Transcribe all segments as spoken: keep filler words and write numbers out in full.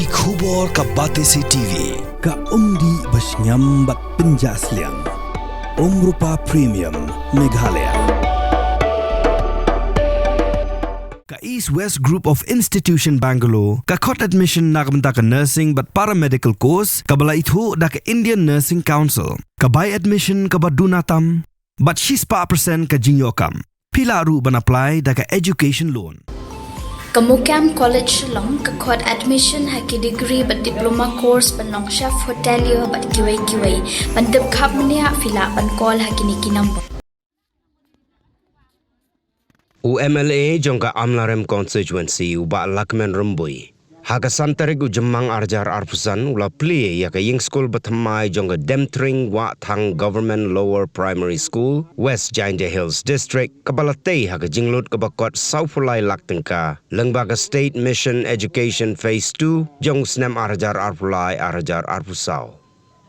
Ki khubor ka Batesi T V, ka umdih ba shngiam bad pynjah sliang. Umrupa Premium, Meghalaya. Ka East West Group of Institution Bangalore, ka khot admission na ka bynta ka nursing bad paramedical course, kaba la ithuh da ka Indian Nursing Council, ka bai admission kaba duna tam, bad shispah percent ka jingïoh kam. Phi lah ruh ban apply da ka education loan. Ka MOKAM College Shillong ka khot admission ha ki degree bad diploma course ban long chef hotelier bad kiwei kiwei. Ban tip khapmniah phi lah ban call ha kine ki number. U MLA jong ka Amlarem Constituency, u Bah Lahkmen Rymbui, ha ka san tarik u Jymmang arhajar arphew san, u la plie ïa ka ïing skul ba thymmai jong ka Demthring Wahthang Government Lower Primary School, West Jaintia Hills District, kaba la tei ha ka jinglut kaba kot sawphew lai lak tyngka lyngba ka State Mission Education Phase two jong u snem arhajar arphew lai arhajar arphew saw.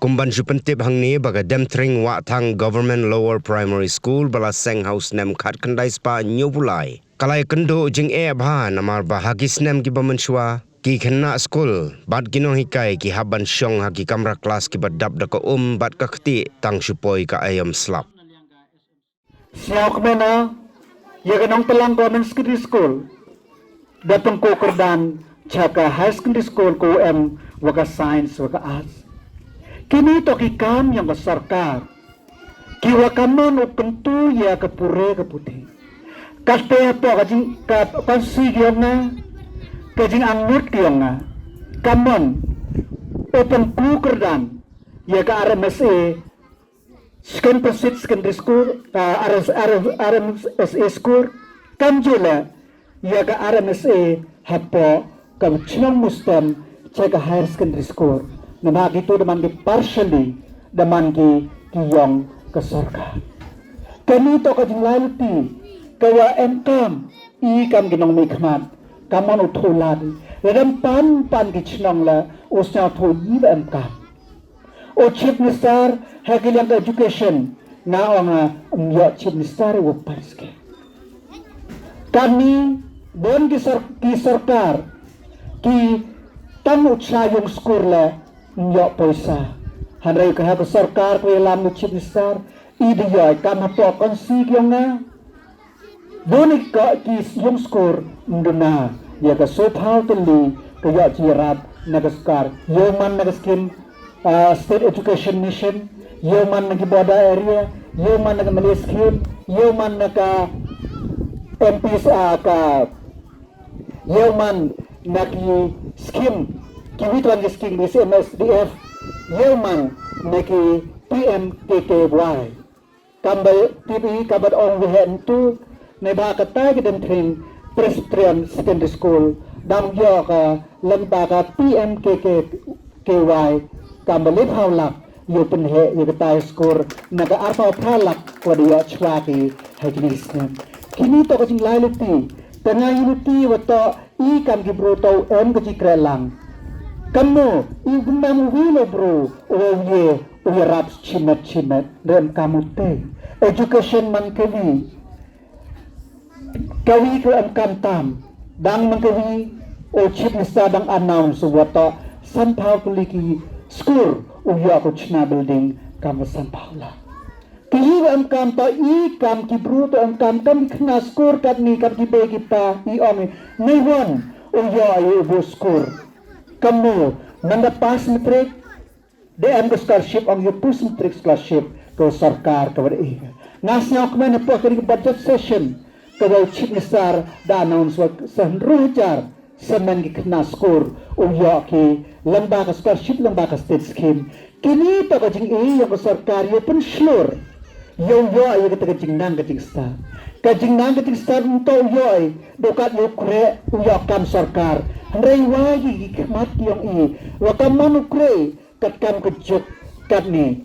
Kum ban shu pyntip hangne ba ka Demthring Wahthang Government Lower Primary School ba la seng ha u snem khatkhyndai spah hynñiewphew lai, ka la ïakynduh jingeh bha namar ba ha ki snem kiba mynshuwa, ki khynnah skul bad ki nonghikai ki hap ban shong ha ki kamra klas kiba dap da ka um bad ka ktieh tang shu poi ka aïom slap. Sngewkmen ïa ka Nongtlang Government Secondary School da pynkuh kyrdan sha ka Higher Secondary School, ka U M, wa ka Science wa ka Arts. Kine to ki kam jong ka sorkar, kiwa kamon u kyntu ïa ka pure ka puthi. Katte hapoh ka jing, ka constituency jong nga, ka jingangnud jong nga, kamon u pynkuh kyrdan ïa ka RMSA, Second Pursuit Secondary School, uh, RS, RS, RMSA School, kamjula ïa ka RMSA hapoh ka chnong Mustem sha ka Higher Secondary School. Namar kito da man ki partially da man ki ki jong ka sorkar. Kane to ka jinglai lynti kawa em kam i kam ki nongmihkhmat, kamon u thuh lad. Lada ym pan pan ki chnong la u sngewthuh i ba em kam. U Chief Minister ha ki liang ka education, nga ong ym ïoh Chief Minister u pass ki. Kane bun ki sor, ki sorkar ki tang u cha ïung skur la ym ïoh poisa. Hynrei ka ha ka sorkar ka ïalam u Chief Minister i da ïoh kam hapoh constituency jong nga. Bun ki ïung skur ym duna ïa ka sophaw tylli ka ïoh jingïarap na ka sorkar, ïoh man na ka skim, uh, State Education Mission, ïoh man na ki border area, ïoh man na ka Malay Scheme, ïoh man na ka MPSA ka, ïoh man na ki skim kiwi twan ki skim ki MSDF, ïoh man na ki PMKKY. Kam ba tip i, kam ba ong waheh ntu, ne ba katai ka Demthring Presbyterian Secondary School dang ïoh ka lyngba ka PMKKY, kam ba liphaw lak ïoh pynheh ïa katai skur na ka arphaw phra lak wa da ïoh chwa ki ha kine ki snem. Kine to ka jinglai lynti, tang ïa lynti wa to i kam ki bru to em ka jingkhreh lang. Kamno i bun nam u wi lo bru u wi u ïarap chimet chimet rem kam u te. Education man ka wi. Ka wi ka em kam tam. Dang man ka wi u Chief Minister dang announce wa to sanphaw tylli ki skur u ïoh ko chna building kam sanphaw la. Ki i wa em kam to i kam ki bru to em kam kam ki khynnah skur katni kam ki bei ki pa i ong i nei wan u ïoh i u bu skur. Kamno man da pass matric da em ka scholarship ong i u pass matric scholarship ka sorkar ka wa da i. Nga sngewkmen hapoh ka ri ka budget session ka wa u Chief Minister da announce wa sa hynriew hajar samen ki khynnah skur u ïoh ki lyngba ka scholarship lyngba ka state scheme. Kine to ka jingïoh ka sorkar ïoh pynshlur. Ïoh ïoh ïa kata ka jingnang ka jingstad. Ka jingnang ka jingstad nto ïoh i dokat ïoh kre u ïoh kam sorkar. Hynrei wa ïa ki khmat ïong i wa kamon u kre kat kam ka juk katni.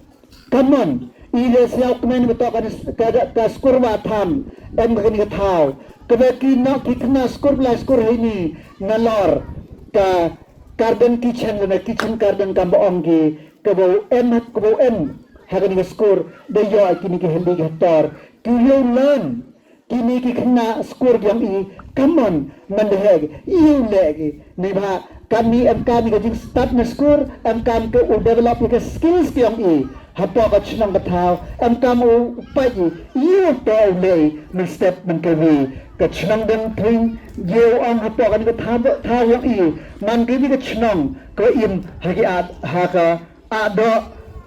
Kamon i le siaw kmen ka to ka, ka, ka skur wa tham em ka kani ka thaw. Ka ba ki nok ki khynnah skur bla skur hini na lor ka garden kitchen lane kitchen garden kam ba ong ki ka ba em ka ba em ha kani ka skur da ïoh kini ki hynriew ki hector ki ïoh lan kini ki khynnah skur biang i kamon man da hek ïoh lek i ne ba Kam i em kam i ka jingstad na skur, em kam ka u develop i ka skills ka yong i. Hapoh ka chnong ka thaw, em kam u pait i, i u to u lei, mynstep mynkewi. Ka chnong dang thing, ye u ong hapoh ka ni ka thaw, thaw yong i. Man kewi ka chnong, ka im, ha ki at, ha ka, at doh,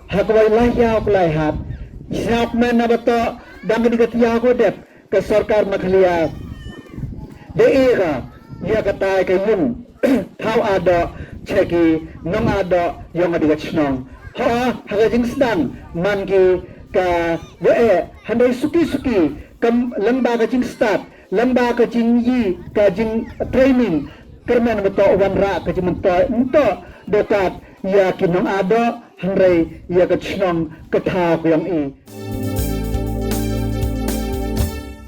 ha ka wai lai yaw ka lai hat. Sngap men na bato, dang ka ni ka tiaw ko dep, ka sorkar Meghalaya. De e ka, ya ka tai ka yung, thaw at doh, cheki, nong at doh, yong a di ka chnong. Ha, ha ka jingsdang, man ki, ka, de e, handai suki suki, kam, lengba ka jingstad, lengba ka jingyi, ka jing training, kermen beto wan ra ka jingmentoi, beto, dokat, ya ki nong at doh, handai, ya ka chnong, ka thaw ka yong i.